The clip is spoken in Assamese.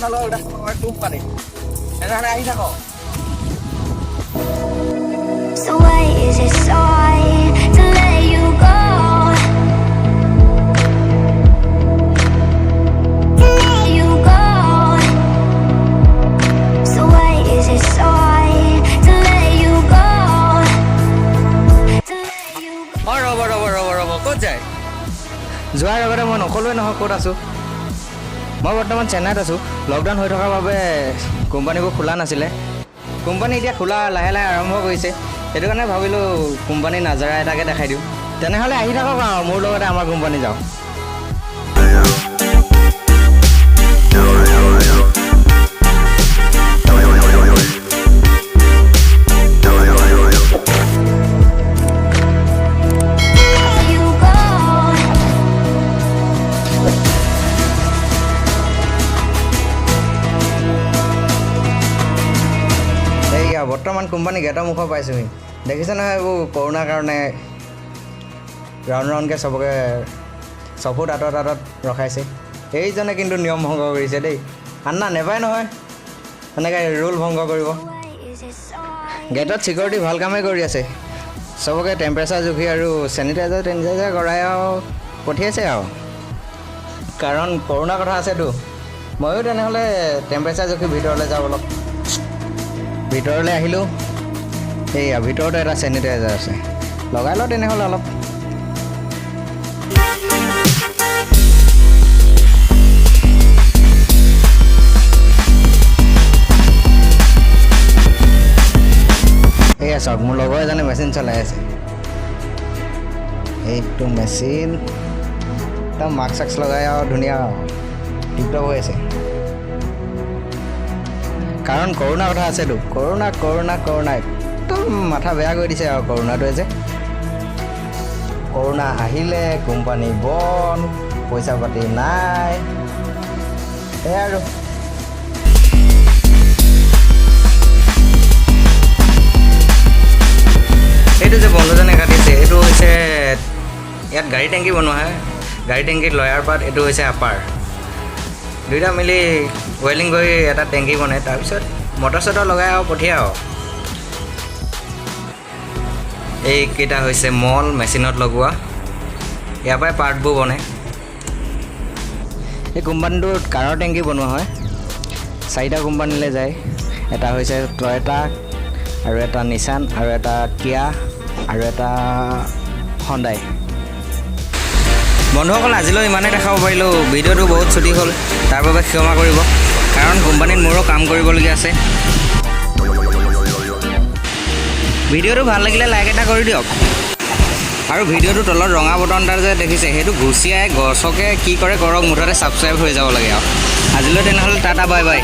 আপোনালোকক দেখাম আমাৰ কোম্পানী। তেনেহ'লে আহি থাকক। So why is it so hard to let you go? To let you go. So why is it so hard to let you go? To let you go. অঁ, ৰ'ব ৰ'ব ৰ'ব ৰ'ব, ক'ত যায়? যোৱাৰ আগতে মই নক'লোৱে নহয় ক'ত আছোঁ। মই বৰ্তমান চেন্নাইত আছোঁ। লকডাউন হৈ থকাৰ বাবে কোম্পানীবোৰ খোলা নাছিলে। কোম্পানী এতিয়া খোলা লাহে লাহে আৰম্ভ কৰিছে। সেইটো কাৰণে ভাবিলোঁ কোম্পানীৰ নাজাৰা এটাকে দেখাই দিওঁ। তেনেহ'লে আহি থাকক আৰু মোৰ লগতে আমাৰ কোম্পানী যাওঁ। Let you go. এইয়া বৰ্তমান কোম্পানী গেটৰ মুখৰ পাইছোঁহি। দেখিছে নহয়, এইবোৰ কৰোণাৰ কাৰণে ৰাউণ্ড ৰাউণ্ডকৈ চবকে 6 ফুট আঁতৰত আঁতৰত ৰখাইছে। এইজনে কিন্তু নিয়ম ভংগ কৰিছে দেই। আন্না নেপায় নহয় এনেকৈ ৰুল ভংগ কৰিব। Why is it so hard? গেটত ছিকিউৰিটি ভাল কামেই কৰি আছে। চবকে টেম্পাৰেচাৰ জুখি আৰু চেনিটাইজাৰ টেনিটাইজাৰ কৰাই আৰু পঠিয়াইছে আৰু, কাৰণ কৰোণাৰ কথা আছেতো। ময়ো তেনেহ'লে টেম্পাৰেচাৰ জুখি ভিতৰলৈ যাওঁ অলপ। ভিতৰলৈ আহিলোঁ। এইয়া ভিতৰতো এটা চেনিটাইজাৰ আছে, লগাই লওঁ তেনেহ'লে অলপ। এইয়া চাওক, মোৰ লগৰ এজনে মেচিন চলাই আছে। এইটো মেচিন, একদম মাস্ক চাক্স লগাই আৰু ধুনীয়া টিপটপ হৈ আছে, কাৰণ কৰোণাৰ কথা আছেতো। কৰোণা, কৰোণা, কৰোণা, একদম মাথা বেয়া কৰি দিছে আৰু কৰোণাটোৱে যে। কৰোণা আহিলে কোম্পানী বন্ধ, পইচা পাতি নাই, সেয়াই আৰু। এইটো যে বন্ধুজনে কাটিছে, এইটো হৈছে ইয়াত গাড়ী টেংকি বনোৱা হয়। গাড়ী টেংকিত লয়াৰ পাৰ্ট, এইটো হৈছে আপাৰ। দুইটা মিলি ৱেল্ডিং কৰি এটা টেংকি বনে। তাৰপিছত মটৰ চটৰ লগাই আৰু পঠিয়াই। আৰু এইকেইটা হৈছে মল মেচিনত লগোৱা। ইয়াৰ পৰাই পাৰ্টবোৰ বনে। এই কোম্পানীটোত কাৰৰ টেংকি বনোৱা হয়। চাৰিটা কোম্পানীলৈ যায়। এটা হৈছে টয়টা আৰু এটা নিচান আৰু এটা কিয়া আৰু এটা হণ্ডাই। বন্ধুসকল, আজিলৈ ইমানেই দেখাব পাৰিলোঁ। ভিডিঅ'টো বহুত ছুটি হ'ল, তাৰ বাবে ক্ষমা কৰিব, কাৰণ কোম্পানীত মোৰো কাম কৰিবলগীয়া আছে। ভিডিঅ'টো ভাল লাগিলে লাইক এটা কৰি দিয়ক আৰু ভিডিঅ'টোৰ তলত ৰঙা বটন এটা যে দেখিছে, সেইটো ঘুচিয়াই গছকে কি কৰে কৰক, মুঠতে ছাবস্ক্ৰাইব হৈ যাব লাগে। আৰু আজিলৈ তেনেহ'লে টাটা, বাই বাই।